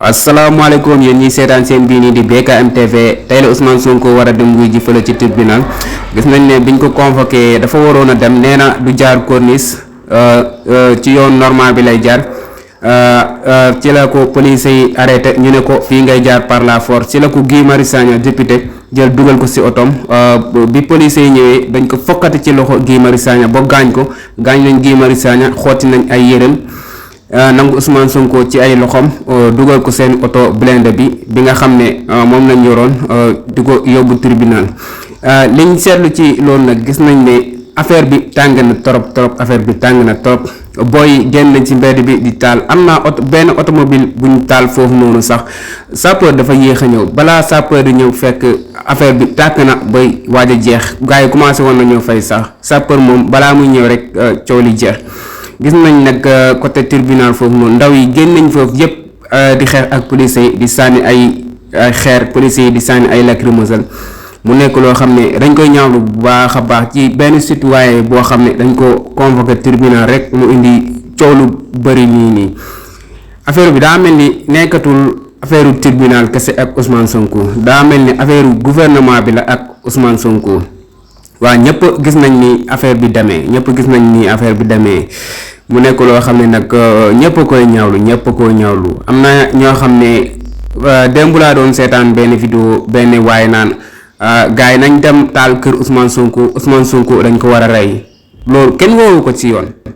asalaamaaleykum yéen ñi seetaan seen bii nii di BKM TV tey la Ousmane Sonko war a dem wuy ji fële ci tribunal gis nañ ne biñ ko convoqué dafa waroon a dem nee na du jaar corniche ci yoon normal bi lay jaar ci la ko police yi arrêté ñu ne ko fii ngay jaar par la force ci la ko Guy Marius Sagna député jël dugal ko si otom bi police yi ñëwee dañ ko fokkati ci loxo Guy Marius Sagna ba gaañ nañ Guy Marius Sagna xooti nañ ay yërëm nangu Ousmane Sonko ci ay loxom dugal ko seen auto blindé bi nga xam ne moom lañ yoroon di ko yóbbu tribunal liñ seetlu ci loolu nag gis nañ ne affaire bi tàng na trop affaire bi tàng na trop booy génn nañ ci mbedd bi di taal am naa benn automobile buñ taal foofu noonu sax sapeur dafa yéex a ñëw balaa sapeur di ñëw fekk affaire bi tàkk na bay waaj a jeex gars yi commencé woon na ñëw fay sax sapeur moom balaa muy ñëw rek coow li jeex. gis nañ nag côté tribunal foofu noonu ndaw yi génn nañ foofu yëpp di xeex ak police yi di sànni ay xeer police yi di sànni ay lacrymogène mu nekk loo xam ne dañ koy ñaawlu bu baax a baax ci benn citoyen boo xam ne dañ ko convoqué tribunal rek mu indi coow lu bëri nii affaire bi daa mel ni nekkatul affaire tribunal kese ak Ousmane Sonko daa mel ni affaire gouvernement bi la ak Ousmane Sonko. waaw ñëpp gis nañ ni affaire bi demee mu nekk loo xam ne nag ñëpp koy ñaawlu am na ñoo xam ne démb laa doon seetaan benn vidéo benn waaye naan gars yi nañ dem taal kër Ousmane Sonko dañ ko war a rey loolu kenn woowu ko ci yoon